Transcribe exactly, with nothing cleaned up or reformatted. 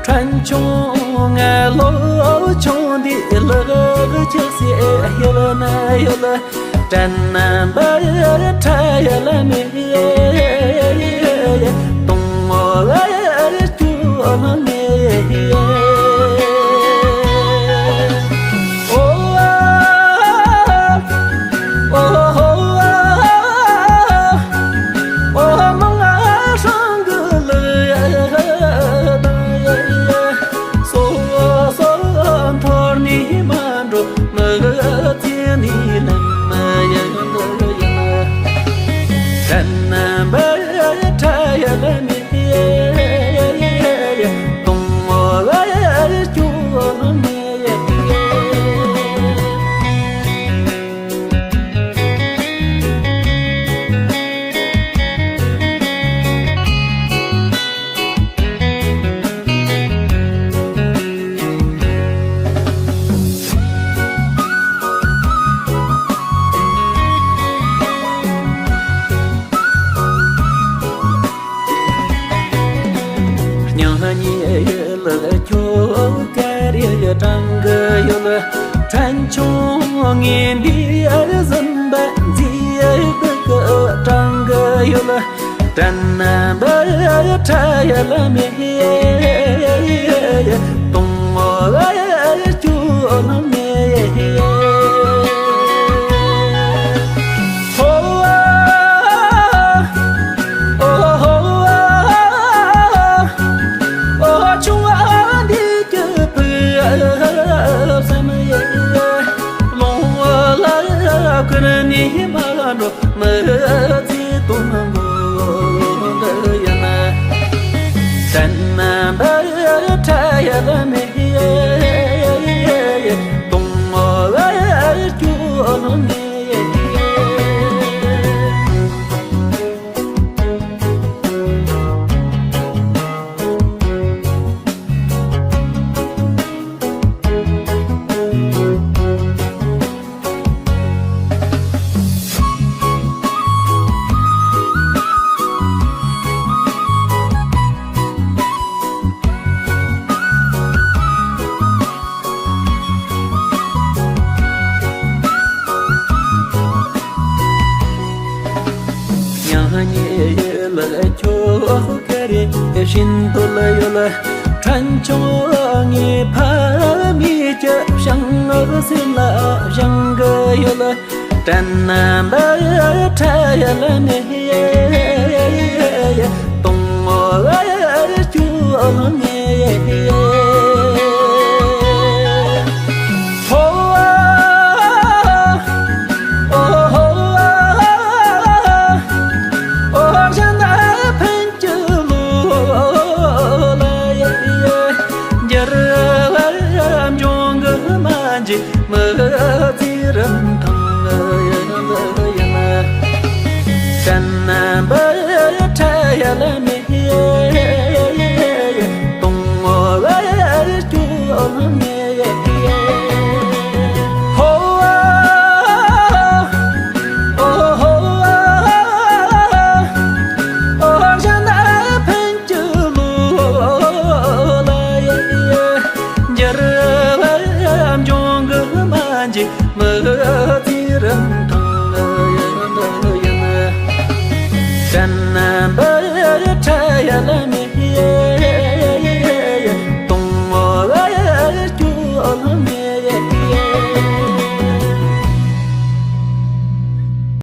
ཕྲན་ཆུང་ང་ལོ་ཆུང་འདི་ལག་ཆགས་སའི་ཡུལ་ན་ཡོད། དྲན་པ་ཁྲ་ཡལ་མེད། གཏོང་བ་སྐྱོ་ངེས། ཨོ། ཨོ། ཨོ། མ་ང་སྲང་གི་ལུས་སོ་སོ་འཐོར་ནས་མ་འགྲོ། མི་ཚེ་ནི་ལམ་ཡང་ཡིན། དྲན་པ་ཁྲ་ཡལ་མེད། གཏོང་བ་སྐྱོ་ངེས། སྙིང་ཉེ་ལ་ཁྱོད་ག་རེ་དྲན་གི་ཡོད། ཕྲན་ཆུང་ངས་འདི་ཟིན་པ་མཛེས་སྡུག་གི་དྲན་གི་ཡོད། དྲན་པ་ཁྲ་ཡལ་མེད། གཏོང་བ་སྐྱོ་ངེས། ཧོ། ཨོ། ཨོ། ཆུང་བ་འདི་གི་བུ་བསམ་ཡས། ལོང་བ་ལ་ཁུར་ནས་མ་འགྲོ། མི་ཚེ་དུང་འགོ་འདི་ཡིན། དྲན་པ་ཁྲ་ཡལ་མེད། གཏོང་བ་སྐྱོ་ངེས། སྙིང་ཉེ་ལ་ཁྱོད་ག་རེ་བཞིན་དུ་ལ་ཡོད། ཕྲན་ཆུང་ངའི་ཕ་མེས་ཀྱི་བྱང་ངོར་སེམས་ལ་བཞེངས་གི་ཡོད། དྲན་པ་ཁྲ་ཡལ་མེད། གཏོང་བ་སྐྱོ་ངེས། ཧོ། ཨོ། ཧོ། ཨོ། གཞན་དག་ཕན་གྱི་བློ་ལ་ཡེ་ཡེ། འགྱུར་བ་འབྱུང་གི་མ་འཇིགས། མི་ཚེ་རིན་ཐང་ཡིན། དྲན་པ་ཁྲ་ཡལ་མེད། གཏོང་བ་སྐྱོ་ངེས། ཧོ། ཨོ། ཧོ། ཨོ། གཞན་དག་ཕན་གྱི་བློ་ལ་ཡེ་ཡེ། འགྱུར་བ་འབྱུང་གི་མ་འཇིགས། མི་